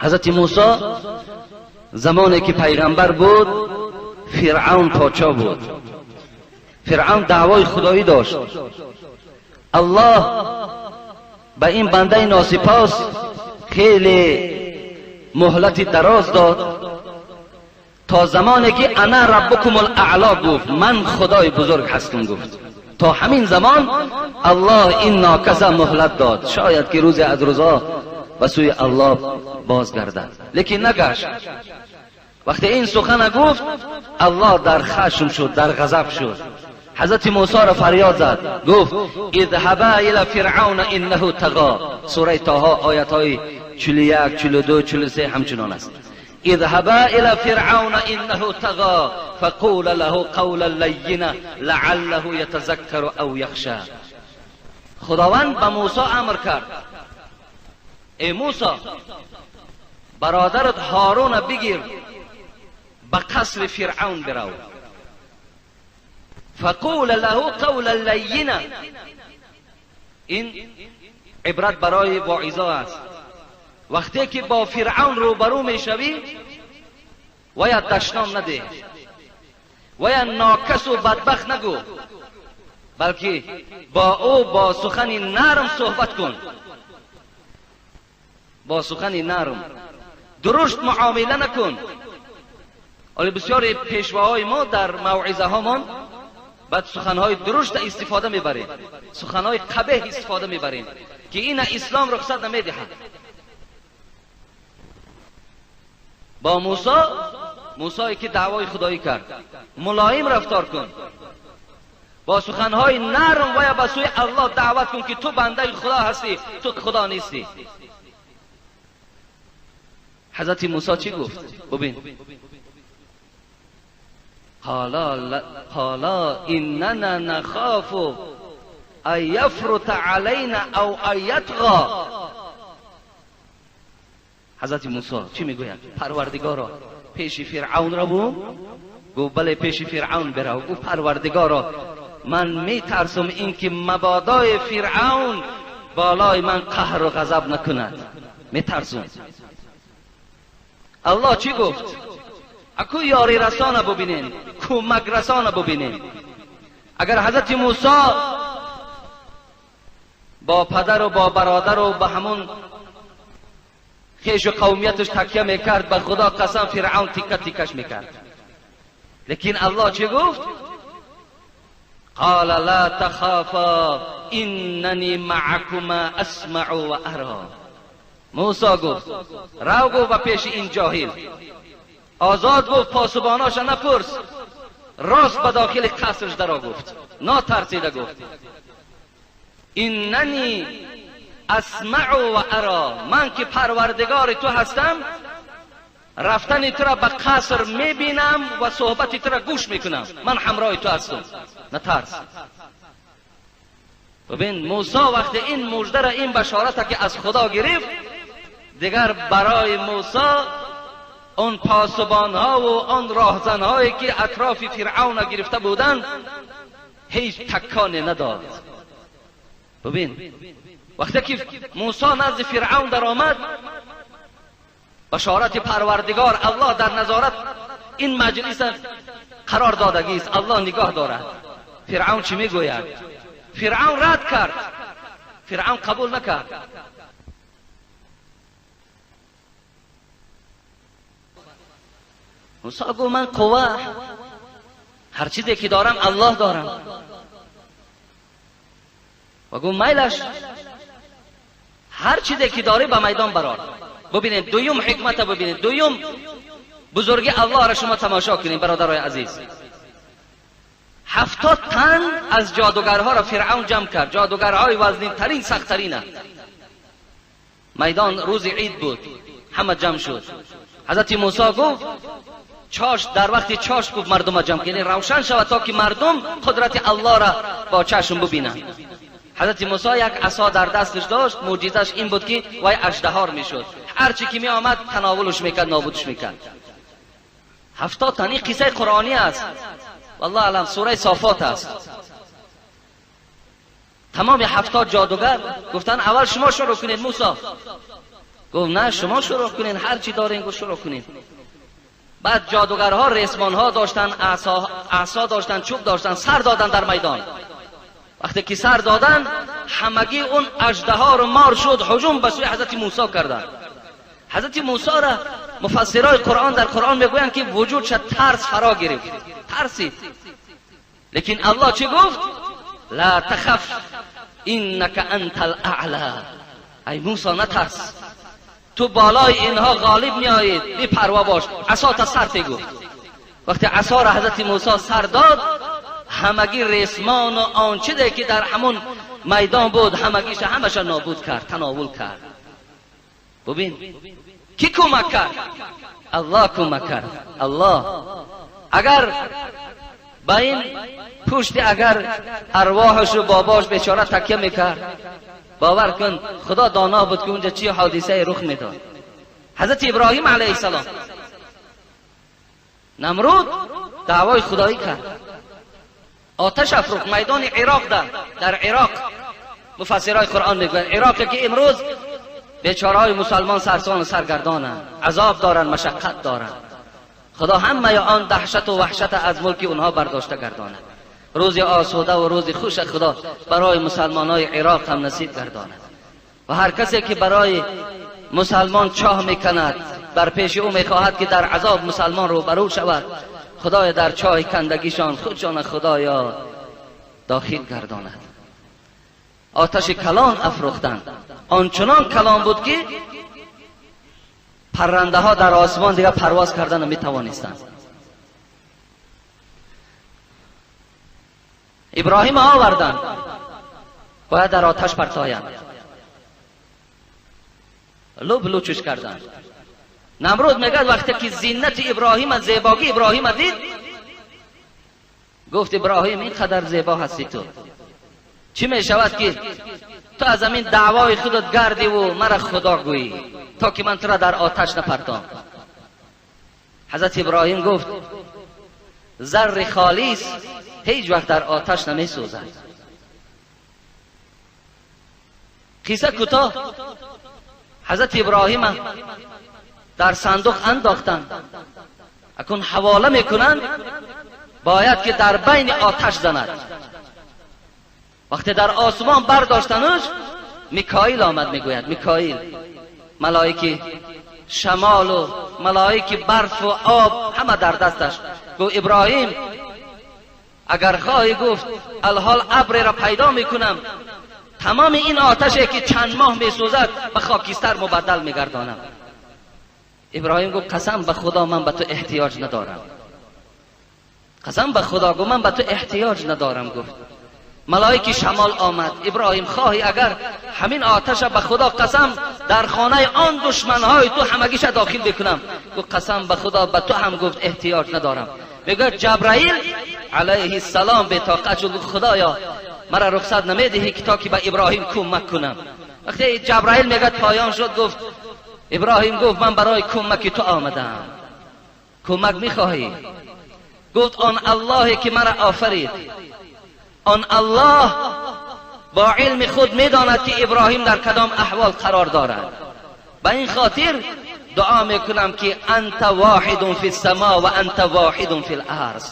حضرت موسی زمانی که پیغمبر بود، فرعون پاچا بود. فرعون دعوای خدایی داشت. الله به این بنده ناسپاس خیلی مهلت دراز داد تا زمانی که انا ربکم الاعلا گفت، من خدای بزرگ هستم گفت. تا همین زمان الله این ناکس مهلت داد، شاید که روزی از روزا به سوی الله بازگردد، لیکن نگشت. وقتی این سخن گفت، الله در خشم شد، در غضب شد. حضرت موسی را فریاد زد، گفت اذهبا الى فرعون انه طغى. سوره طه آیت های 41، 42، 43 همچنان است. اذهبا الى فرعون انه طغى فقول له قولا لینا لعله یتذکر او یخشى. خداوند به موسی امر کرد، ای موسی برادرت هارون بگیر، به قصر فرعون برو. فقول له قولا لینا. این عبرت برای واعظا است. وقتی که با فرعون روبرو میشوی، ویا دشنام نده، ویا ناکس و بدبخت نگو، بلکه با او با سخن نرم صحبت کن، با سخن نرم، درشت معامله نکن. ولی بسیاری پیشواهای ما در موعظه هامان بعد سخنهای درشت استفاده میبریم، سخنهای قبیح استفاده میبریم که این اسلام رخصت نمیدهد. با موسی، موسی که دعوای خدایی کرد، ملایم رفتار کن، با سخنهای نرم و یا به سوی الله دعوت کن که تو بنده خدا هستی، تو خدا نیستی. حضرت موسی چی گفت؟ ببین، قالا اننا نخاف ان یفرط علینا او ان یطغی. حضرت موسی چی میگوید؟ پروردگارا پیش فرعون را بو؟ گفت بله پیش فرعون برو. گفت پروردگارا من میترسم اینکه مبادای فرعون بالای من قهر و غضب نکند، میترسم. الله چی گفت؟ اکو یاری رسانه ببینین، کمک رسانه ببینین. اگر حضرت موسی با پدر و با برادر و با همون خیش و قومیتش تکیه میکرد، به خدا قسم فرعون تیکه تیکش میکرد. لیکن الله چی گفت؟ قال لا تخافا اننی معکما اسمع و ارا. موسی گفت رو، گفت به پیش این جاهل، آزاد گفت پاسباناش نپرس، راست به داخل قصرش درا گفت، ناترسیده گفت اننی اسمع و ارا، من که پروردگار تو هستم، رفتن تو را به قصر میبینم و صحبت تو را گوش میکنم، من همراه تو هستم، نترس. ببین موسی وقتی این مژده را، این بشارت که از خدا گرفت، دیگر برای موسی آن پاسبان ها و آن راهزن هایی که اطراف فرعون گرفته بودند هیچ تکانی نداد. ببین وقتی که موسی نزد فرعون در آمد، بشارت پروردگار الله در نظارت این مجلس قرار دادگی است، الله نگاه دارد. فرعون چی میگوید؟ فرعون رد کرد، فرعون قبول نکرد. موسی گفت من قوه، هر چیزی که دارم الله دارم. و گفت میلش، هر چیزی که داری به میدان برار. ببینید دویم حکمت، ببینید دویم بزرگی الله را شما تماشا کنید برادرای عزیز. 70 تن از جادوگرها را فرعون جمع کرد، جادوگرهای وزنین ترین سخت ترینه. میدان روز عید بود، همه جمع شد. حضرت موسی گفت چاش، در وقتی چاش گفت مردم جمع کنید، روشن شود تا که مردم قدرت الله را با چشم ببینند. حضرت موسی یک عصا در دستش داشت، معجزش این بود که وای اژدهار میشد، هر چی که می آمد تناولش میکرد، نابودش میکرد. 70 تن. این قصه قرآنی است، والله اعلم، سوره صافات است. تمام 70 جادوگر گفتن اول شما شروع کنید موسی. گفت نه شما شروع کنین، هر چی دارین گفت شروع کنین. بعد جادوگرها ریسمانها داشتن، عصا داشتن، چوب داشتن، سر دادن در میدان. وقتی که سر دادن همگی اون اژدها رو مار شد، هجوم به سوی حضرت موسی کردن. حضرت موسی را مفسرای قرآن در قرآن میگویند که وجودش ترس فرا گرفت، ترسید. لیکن الله چی گفت؟ لا تخف انک انت الاعلی. ای موسی نترس، تو بالای اینها غالب میآیید، بی پروا باش، عصا تا سر تی گفت. وقتی عصا را حضرت موسی سر داد، همگی ریسمان و آنچه که در همون میدان بود همگیش همش نابود کرد، تناول کرد. ببین کی کمک کرد؟ الله کمک کرد. الله اگر با این پشت اگر ارواحش و باباش بیچاره تکیه میکرد، باور کن خدا دانا بود که اونجا چی حادثه رخ میداد. حضرت ابراهیم علیه السلام نمرود دعوای خدایی کرد، آتش افروخت میدان عراق. در عراق مفسرای قرآن میگویند عراق که امروز بیچاره های مسلمان سرسان و سرگردانند، عذاب دارند، مشقت دارند. خدا همه آن دهشت و وحشت از ملک اونها برداشته گرداند. روز آسوده و روز خوش خدا برای مسلمان های عراق هم نصیب گرداند. و هر کسی که برای مسلمان چاه میکند، بر پیش او میخواهد که در عذاب مسلمان روبرو شود، خدای در چاه کندگیشان خودشان خدایا داخل گرداند. آتش کلان افروختند، آنچنان کلان بود که پرنده ها در آسمان دیگه پرواز کردن نمیتوانستند. ابراهیم آوردند، باید در آتش پرتایند، لب لوچش کردند. نمرود میگه وقتی که زینت ابراهیم، زیباگی ابراهیم دید، گفت ابراهیم اینقدر زیبا هستی تو، چی میشود که تو از همین دعوای خودت گردی و مرا خدا گویی تا که من تو را در آتش نپرتام. حضرت ابراهیم گفت زر خالص هیچ وقت در آتش نمی سوزد. قصه کوتاه، حضرت ابراهیم در صندوق انداختند، اکنون حواله میکنند، باید که در بین آتش زند. وقتی در آسمان برداشتنش، میکائیل آمد، میگوید میکائیل ملائک شمال و ملائک برف و آب همه در دستش. گفت ابراهیم اگر خواهی، گفت الحال ابر را پیدا میکنم، تمام این آتشی که چند ماه میسوزد به خاکستر مبدل میگردانم. ابراهیم گفت قسم به خدا من به تو احتیاج ندارم، قسم به خدا گفت من به تو احتیاج ندارم. گفت ملائک شمال آمد، ابراهیم خواهی اگر همین آتش به خدا قسم در خانه آن دشمنهای تو همگیش داخل بکنم. گفت قسم به خدا به تو هم گفت احتیاج ندارم. میگه جبرائیل علیه السلام به طاقت شد، خدایا مرا رخصت نمیدهی که تا که به ابراهیم کمک کنم. وقتی جبرائیل میگه پایان شد، گفت ابراهیم گفت من برای کمک تو آمدم، کمک میخواهی؟ گفت آن اللهی که مرا آفرید، آن الله با علم خود میداند که ابراهیم در کدام احوال قرار دارد. به این خاطر دعا میکنم که انت واحد فی السما و انت واحد فی الارض.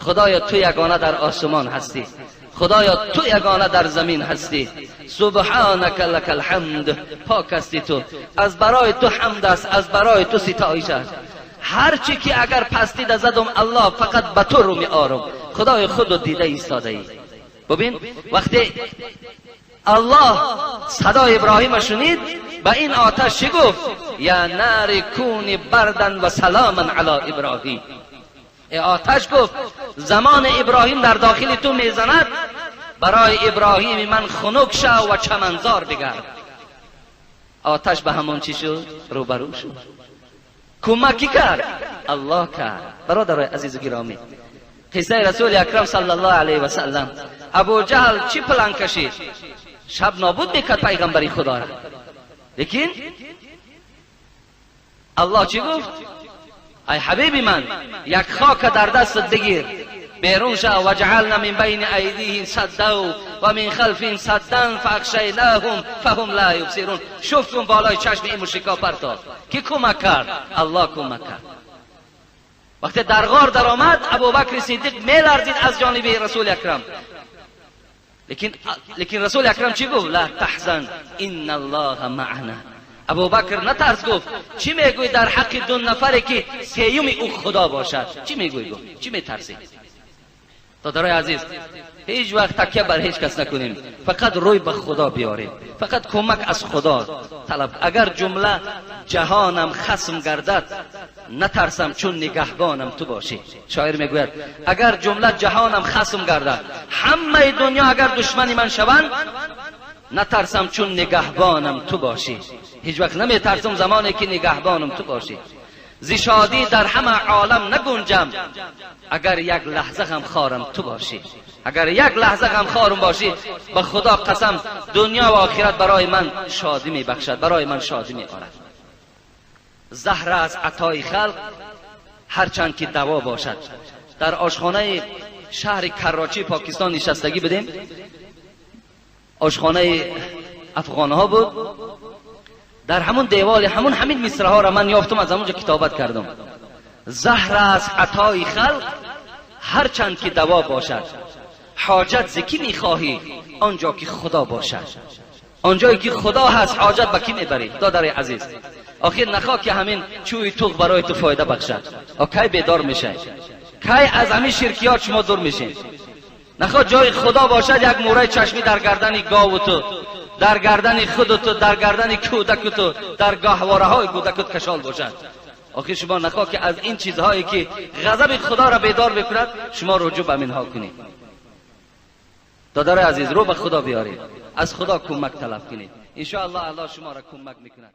خدایا تو یگانه در آسمان هستی، خدایا تو یگانه در زمین هستی. سبحانک لک الحمد، پاک هستی تو، از برای تو حمد است، از برای تو ستایش است. هرچی که اگر پستی زدم الله فقط به تو رو می آرم، خدای خود رو دیده ایستاده ای. ببین وقتی الله صدای ابراهیم شنید، به این آتش چی گفت؟ یا نار کونی بردن و سلاما علی ابراهیم. ای آتش گفت زمان ابراهیم در داخل تو میزند، برای ابراهیم من خنک شو و چمنزار بگرد. آتش به همون چی شد؟ روبرو شد. کمکی کرد؟ الله کرد. برادرای عزیز و گرامی، قصه رسول اکرم صلی الله علیه و سلم، ابو جهل چی پلان کشید؟ شب نابود میکرد پیغمبری خدا را. لیکن الله چی گفت؟ ای حبیبی من یک خاک در دستت بگیر، بیرون شو، و جعلنا من بین ایدیهم سدا و من خلفهم سدا فاغشیناهم فهم لا یبصرون. شوف کن بالای چشم این مشرکا پرتاب. کی کمک کرد؟ الله کمک کرد. وقتی در غار در آمد، ابوبکر صدیق میلرزید از جانب رسول اکرم. لیکن رسول اکرم چی گفت؟ لا تحزن ان الله معنا. ابوبکر نترس، گفت چی میگوی در حق دو نفری که سیوم او خدا باشد؟ چی میگوی؟ گفت چی میترسی؟ دادرای عزیز، هیچ وقت تکیه بر هیچ کس نکنیم، فقط روی به خدا بیاریم، فقط کمک از خدا طلب. اگر جمله جهانم خصم گردد نترسم چون نگهبانم تو باشی. شاعر میگوید اگر جمله جهانم خصم گردد، همه دنیا اگر دشمنی من شوند، نترسم چون نگهبانم تو باشی. هیچ وقت نمیترسم زمانی که نگهبانم تو باشی. ز شادی در همه عالم نگنجم اگر یک لحظه غمخوارم تو باشی. اگر یک لحظه غمخوارم باشی، به خدا قسم دنیا و آخرت برای من شادی میبخشد، برای من شادی میآورد. زهر از عطای خلق هرچند که دوا باشد. در آشخانه شهر کراچی پاکستان نشستگی بدیم، آشخانه افغانها بود. در همون دیوال همون همین مصرع ها را من یافتم، از همونجا کتابت کردم. زهر از عطای خلق هرچند که دوا باشد، حاجت ز کی میخواهی آنجا که خدا باشد. آنجایی که خدا هست حاجت به کی میبری؟ دادر عزیز، آخر نخواه که همین چوی توغ برای تو فایده بخشد. کی بیدار میشه؟ کی از همین شرکیات شما دور میشین؟ نخواه جای خدا باشد یک موره چشمی در گردن گاو تو، در گردن خود تو، در گردن کودک تو، در گاهواره های کودکت کشال باشد. آخر شما نخواه که از این چیزهایی که غضب خدا را بیدار بکند شما رجوع به اینها کنید. دادر عزیز، رو به خدا بیارید، از خدا کمک طلب کنید، ان شاء الله الله شما را کمک میکند.